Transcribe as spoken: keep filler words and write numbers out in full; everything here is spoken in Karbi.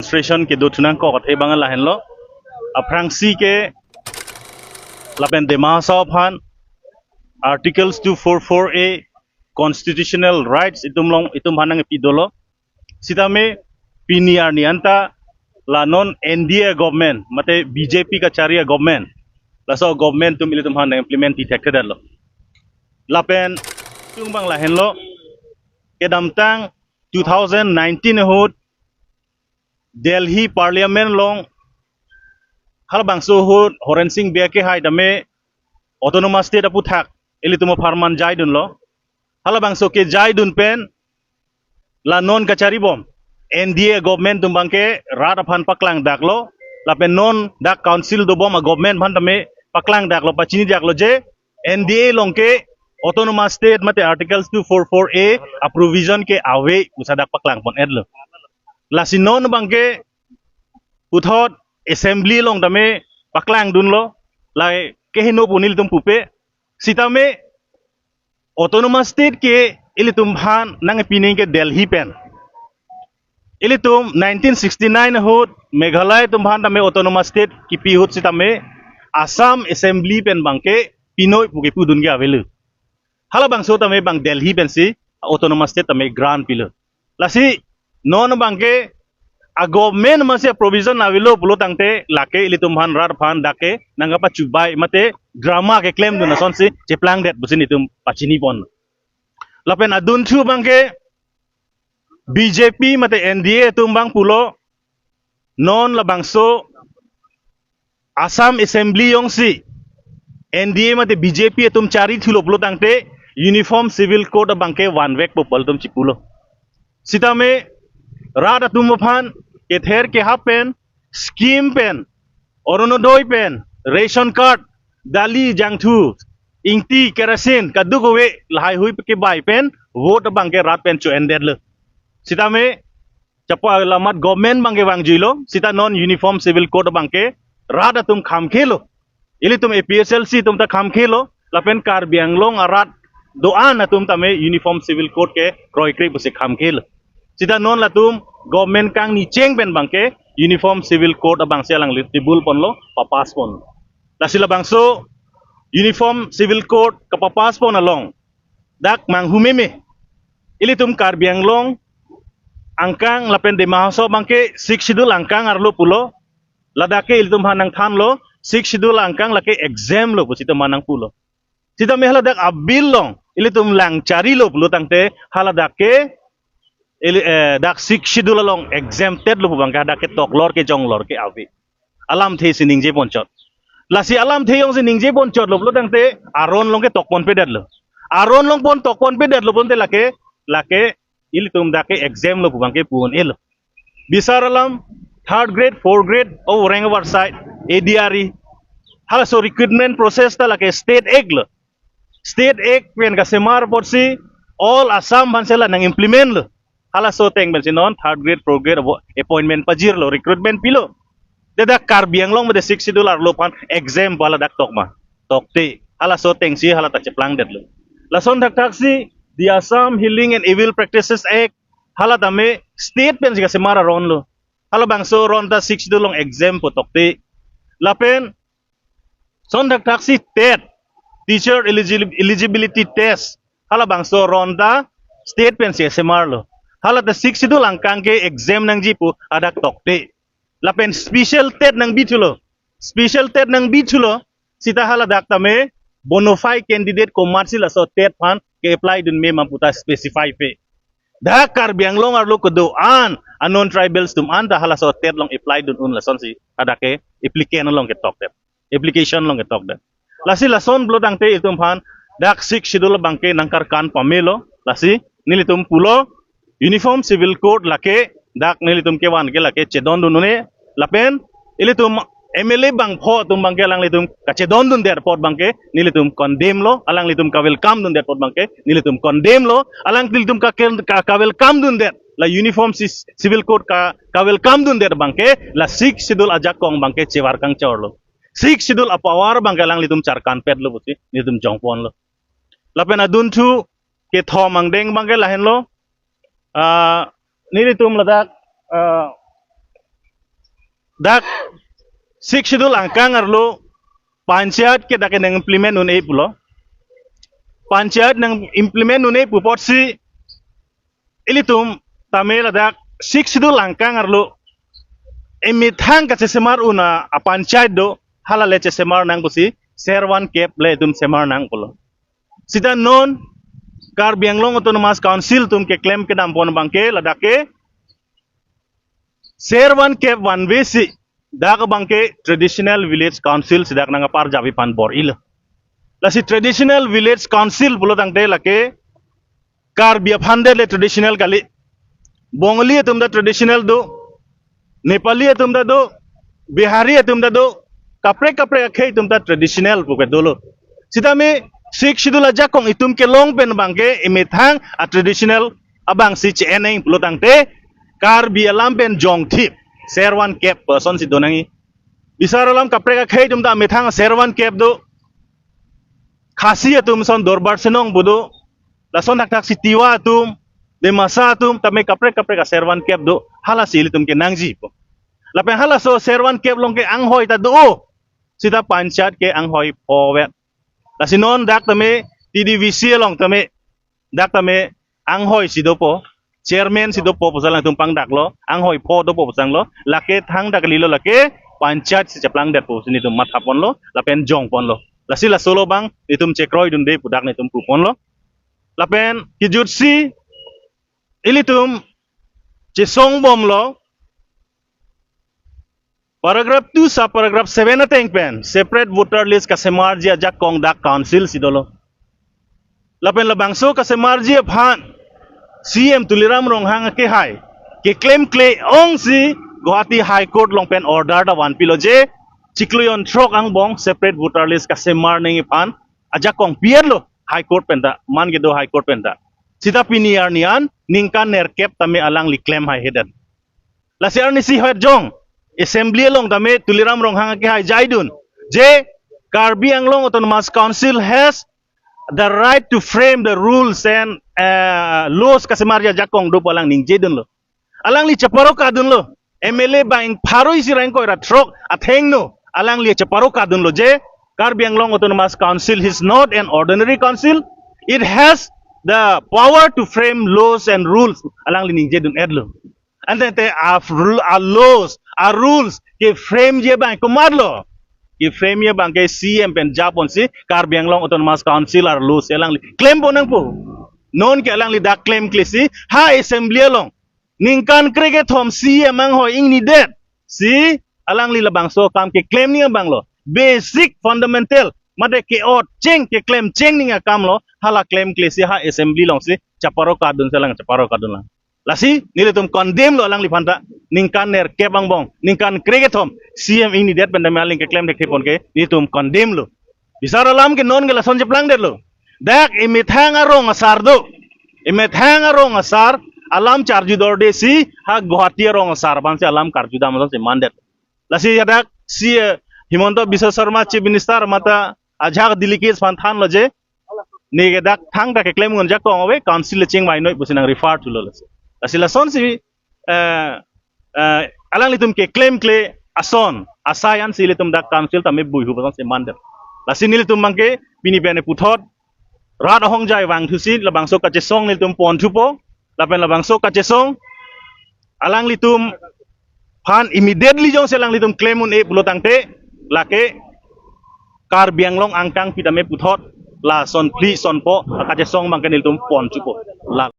Administration kedo thu nangkok athe abang lahenlo. Aphrangsi ke lapen Dima Hasao aphan Articles two four four A constitutional rights itum along itum aphan nangpi dolo. Sitame pini arni anta la non N D A government mate B J P kachari a government, laso government atum ilitum aphan implement ti thekthedetlo. Lapen tung abang lahenlo, kedamtang two thousand nineteen ahut Delhi Parliament along halabangso ahut Horen Sing Bey kehai tame Autonomous State aputhak ilitum apharman jaidunlo. Halabangso kejaidun pen la non kacharibom N D A government atum abangke rat aphan paklangdaklo, lapen non dak council dobom a government aphan tame paklangdaklo, pachinidaklo je N D A along ke Autonomous State mate Articles two four four A a provision ke ave pusi dak paklangpon-etlo. Lasi non abangke puthot assembly along tame paklangdunlo, lahai keheno pu nelitum pupe. Sitame Autonomous State ke ilitum aphan nangpi nangji ke Delhi pen. Ilitum nineteen sixty-nine ahut Meghalaya atum aphan tame Autonomous State kipi ahut sitame Assam Assembly pen abangke pinoi pu kepudun ke avelo. Halabangso tame abang Delhi pensi Autonomous State tame grant pilo. Lasi non abangke a government amatsi a provision avelo pulo tangte lake ilitum aphan rat aphan dak ke nangkapachubai mate drama keklemdun asonsi cheplangdet pusi nelitum pachinipon. Lapen adunthu abangke B J P mate N D A atum abang pulo non labangso Assam Assembly jongsi N D A mate B J P atum charithulo pulo tangte Uniform Civil Code abangke vanvekpo pu ilitum chipulo. Sitame rat atum aphan kether kehap pen, scheme pen, Orunodoi pen, ration card, dali, jangthu, ingti, kerosene kadokave lahaihui kebai pen vote abangke rat pen cho-endetlo. Sitame chapa lamat government abangke vangjuilo, sita non Uniform Civil Code abangke rat atum khamkhelo. Ilitum A P H L C atum ta khamkhelo, lapen Karbi Anglong arat do-an atum tame Uniform Civil Code ke kroikre pusi khamkhelo. Sita non latum government kangni cheng pen abangke Uniform Civil Code abangsi alangli table ponlo, papass ponlo. Lasi labangso Uniform Civil Code kapapass pon along dak manghumeme ilitum Karbi Anglong angkang lapen Dima Hasao abangke Sixth Schedule angkang arlo pulo, ladak ke ilitum aphan nangthanlo, Sixth Schedule angkang lake exempt lo pusi itum aphan nangpulo. Sitame haladak a bill along ilitum lang charilo pulo tangte haladak ke ili, eh, dak Sixth Schedule along exempted lo pu abangke hadak ke toklor ke jonglor ke ave. Alamthe si ningje ponchot. Lasi alamthe jongsi ningje ponchotlo pulo tangte aron along ke tokponpedetlo. Aron along pon tokponpedetlo pulote lake, lake ilitum dak ke exempt lo pu abangke pu-un-elo. Bisar alam third grade, fourth grade, o rank over side, A D R E. Halaso recruitment process ta lake State Act lo. State Act pen kasemar apotsi all Assam aphansi la nang-implement lo. Halaso ateng pensi non third grade, fourth grade abo appointment pajirlo, recruitment pilo. Te dak Karbi Anglong mate Sixth Schedule arlo aphan exempt pu haladak tok ma? Tokte. Halaso atengsi hala ta cheplangdetlo. Lason thakthaksi the Assam Healing and Evil Practices Act hala tame state pensi kasemar aron lo. Halabangso aron ta Sixth Schedule along exempt pu tokte. Lapen son thakthaksi TET, Teacher Eligi-, Eligibility Test, halabangso aron ta state pensi kasemarlo. Hala ta Sixth Schedule angkang ke exempt nangji pu hadak tokte. Lapen special TET nangbithulo. Special TET nangbithulo. Sita haladak tame bona fide candidate komatsi laso TET aphan ke-apply dunme ma puta specify pe. Dak Karbi Anglong arlo kedo-an a non-tribals atum anta halaso TET along apply dun-un lasonsi hadak ke applicant along ketokdet, application along ketokdet. Lasi lason pulo tangte itum aphan dak Sixth Schedule abangke nangkarkan pamelo. Lasi nelitum pulo Uniform Civil Code lake dak nelitum kevan ke lake chedondun un-e, lapen ilitum M L A bangpho atum abangke alanglitum kachedondundet apot abangke nelitum condemn lo, alanglitum ka-welcome dundet apot abangke nelitum condemn lo, alanglitum ka, ka, ka-welcome dundet la Uniform Ci-, Civil Code ka, ka-welcome dundet abangke la Sixth Schedule ajakong abangke chevar kangchorlo. Sixth Schedule a-power abangke alanglitum charkanpetlo pusi nelitum jongponlo. Lapen adunthu kethom angdeng abangke lahenlo. Ah, nelitum ladak, ah, dak Sixth Schedule angkang arlo panchayat ke dak nang implement un-e pulo. Panchayat nang implement un-e pu apotsi ilitum tame ladak Sixth Schedule angkang arlo emethang kachesemar un-e apanchayat do, hala le chesemar nang pusi ser vankep le itum semar nang pulo. Sita non Karbi Anglong Autonomous Council atum keklem kedam pon abangke ladak ke ser vankep vanve si dak abangke Traditional Village Council si dak nang aparjap aphan bor-ilo. Lasi Traditional Village Council pulo tangte lake Karbi aphan det le traditional kali. Bongali atum ta traditional do, Nepali atum ta do, Bihari atum ta do, kaprek kaprek akhei atum ta traditional puke dolo. Sitame Sixth Schedule ajakong itum kelong pen abangke emethang a traditional abang si che-en nang pulo tangte Karbi alam pen jongthip ser vankep ason si do nangji. Bisar alam kaprek akhei atum ta emethang ser vankep do. Khasi atum ason Dorbar Senong pu do. Lason thakthak si Tiwa atum, Dimasa atum, tame kaprek kaprek aser vankep do. Hala si ilitum ke nangji po. Lapen halaso ser vankep along ke anghoi ta do. Sita panchayat ke anghoi pho vet. Lasi non dak tame T D V C along tame, dak tame anghoi si dopo, chairman si dopo pu ason alangtum pangdaklo, anghoi pho dopo pu ason lo, lake thangta kalilo, lake panchayat si cheplang detpo pusi nelitum matha ponlo, lapen jong ponlo. Lasi laso lo abang nelitum chekroidunde pu dak nelitum pu ponlo. Lapen kejut si ilitum chesong bomlo, paragraph two sub paragraph seven ateng pen separate voter list kasemarji ajakong dak council si dolo. Lapen labangso kasemarji aphan C M Tuliram Ronghang akehai keklemkle ongsi Guwahati High Court along pen order ta vanpilo je chiklo jonthrok angbong separate voter list kasemar nangji aphan ajakong pi-etlo High Court pen ta, man kedo High Court pen ta. Sita pini arni an ningkan nerkep tame alangli klem haihedet. Lasi arnisi het jong Assembly along tame Tuliram Ronghang akehai jaidun je Karbi Anglong Autonomous Council has the right to frame the rules and, uh, laws kasemarji ajakong do pu alang ningjedunlo. Alangli chaparo kadunlo. M L A bang pharo isi ra ingkoi ra throk athengno alangli chaparo kadunlo je Karbi Anglong Autonomous Council is not an ordinary council. It has the power to frame laws and rules. Alangli ningjedun-etlo. Ante te a rule, a laws, a rules keframeji abang komatlo? Keframeji abangke C M pen japonsi Karbi Anglong Autonomous Council a-laws alangli klem pon nangpo. Non ke alangli dak klemkle si ha Assembly along ningkan krekethom C M anghoi ingnidet si alangli labangso akam keklem nangji abanglo. Basic fundamental mate ke-ot cheng keklem cheng nangji akamlo, hala klemkle si ha Assembly alongsi chaparo kadun si alang chaparo kadunlang. Lasi nelitum condemn lo alangliphan ta, ningkan nerkep angbong, ningkan krekethom C M ingnidet pen tame aling keklem thekthe pon ke nelitum condemn lo. Bisar alam ke non ke lason cheplangdetlo. Dak emethang arong asar do. Emethang arong asar alam charjudorde si ha Guwahati arong asar aphansi alam karjudam asonsi mandet. Lasi hadak si, eh, Himanta Biswa Sarma Chief Minister mate ajahak delegates aphan thanlo je, neke dak thangta keklem un-e ajakong ave, council le chingvainoi pusi nang refer thulo lasi. Lasi lasonsi, eh, eh, alanglitum keklemkle ason asai ansi ilitum dak council tame buihu asonsi mandet. Lasi nelitum abangke pini pen puthot rat ahongjai vangthusi labangso kachesong nelitum ponthupo, lapen labangso kachesong alanglitum aphan immediately jongsi alanglitum klem un-e pulo tangte lake Karbi Anglong angkangpi tame puthot lason phli son pho akachesong abangke nelitum ponthupo. La